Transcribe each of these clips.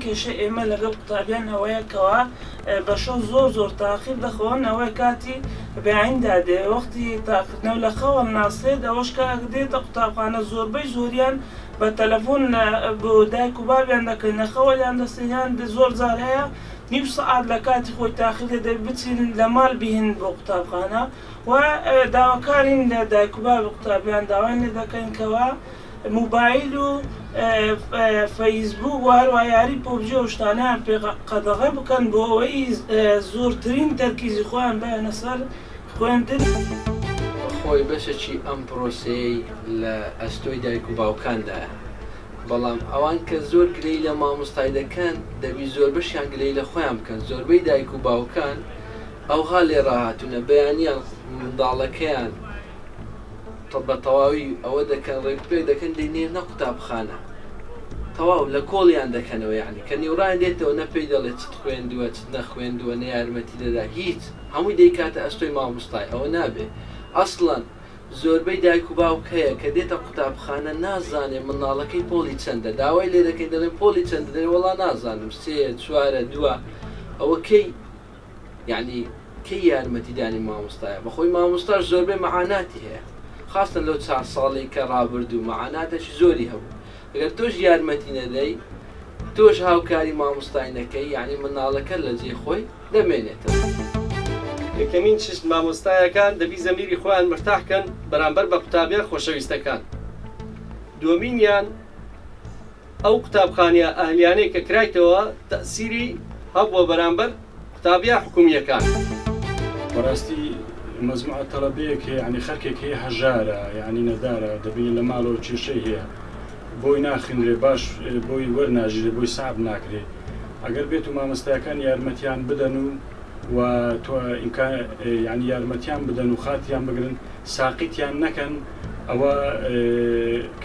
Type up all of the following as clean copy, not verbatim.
کێشەی ئێمە لەگەڵ قوتابیان ئەوەیە کەوا بە شەو زۆر زۆر تاخیر دەخەون ئەوەیە کاتی بەیانیدا دێ وەختی تاقیکردنەوە لە خەو هەڵناسێت ئەوەش کە دێتە قوتابخانە زۆربەی زۆریان بە تەلەفۆن بۆ دایک و بابیان دەکەن لە خەوەلیان دەستێن یان زۆر جار هەیە نیو سەعات لە کاتی خۆی تاخیر دێ دەبێ بچین لە ماڵ بیهێنن بۆ قوتابخانە و داواکارین لە دایک و بابی قوتابیان داوایان لێ دەکەین کەوا موبایل و فەیسبووک و هەروەها یاری پۆبجی ئەو شتانەیان پێ قەدەغە بکەن بۆ ئەوەی زۆرترین تەرکیزی خۆیان بەرنە سەر خوێندن. خۆی بەشێکی ئەم پرۆسەیەی لە ئەستۆی دایک و باوکاندایە، بەڵام ئەوان کە زۆر گلەیی لە مامۆستای دەکەن دەبی زۆربەشیان گلەیی لە خۆیان بکەن، زۆربەی دایک و باوکان ئەوها لێ ڕاهاتوونە بەیانیان منداڵەکەیان بە تەواوی ئەوە دەکەن ڕێکوپێک دەکەن دەینێرنە قوتابخانە تەواو لە کۆڵیان دەکەنەوە یەعنی کە نیوڕان دێتەوە نە پێی دەڵێ چت خوێندووە چت نەخوێندووە نە یارمەتی دەدا هیچ هەمووی دەیکاتە ئەستۆی مامۆستای ئەوە نابێ ئەسڵەن زۆربەی دایک و باوک هەیە کە دێتە قوتابخانە نازانێ منداڵەکەی پۆڵی چەندە داوای لێ دەکەین دەڵێن پۆلی چەندە دەڵێ وەڵا نازانم سێیە چوارە دووە ئەوە کەی یەعنی کەی یارمەتیدانی مامۆستایە بەخۆی مامۆستاش زۆربەی مەعاناتی هەیە خاستەن لەو چار ساڵەی کە ڕابردوو مەعاناتەکی زۆری هەبوو ئەگەر تۆش یارمەتی نەدەی تۆش هاوکاری مامۆستای نەکەی یەعنی منداڵەکە لە جێی خۆی دەمێنێتەوە. یەکەمین چشت مامۆستایەکان دەبی زەمیری خۆیان مرتاح کەن بەرامبەر بە قوتابیە خۆشەویستەکان دووەمینیان ئەو قوتابخانە ئەهلیانەی کە کرایتەوە تەئسیری هەبووە بەرامبەر قوتابیە حکومییەکان. بەڕاستی مەجموعە تەڵەبەیەک هەیە یانی خەرکێک هەیە هەژارە یانی نەدارە دەبینی لە ماڵەوە کێشەی هەیە بۆی ناخینرێ باش بۆی وەرناگیرێ بۆی سەعب ناکرێ ئەگەر بێت و مامۆستایەکان یارمەتیان بدەن و و تۆ ئیمکان یانی یارمەتیان بدەن و خاتریان بگرن ساقیتیان نەکەن ئەوە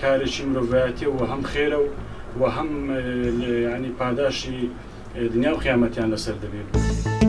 کارێکی مرۆڤایەتیە و هەم خێرە و و هەم یانی پاداشی دنیا و قیامەتیان لەسەر دەبێت.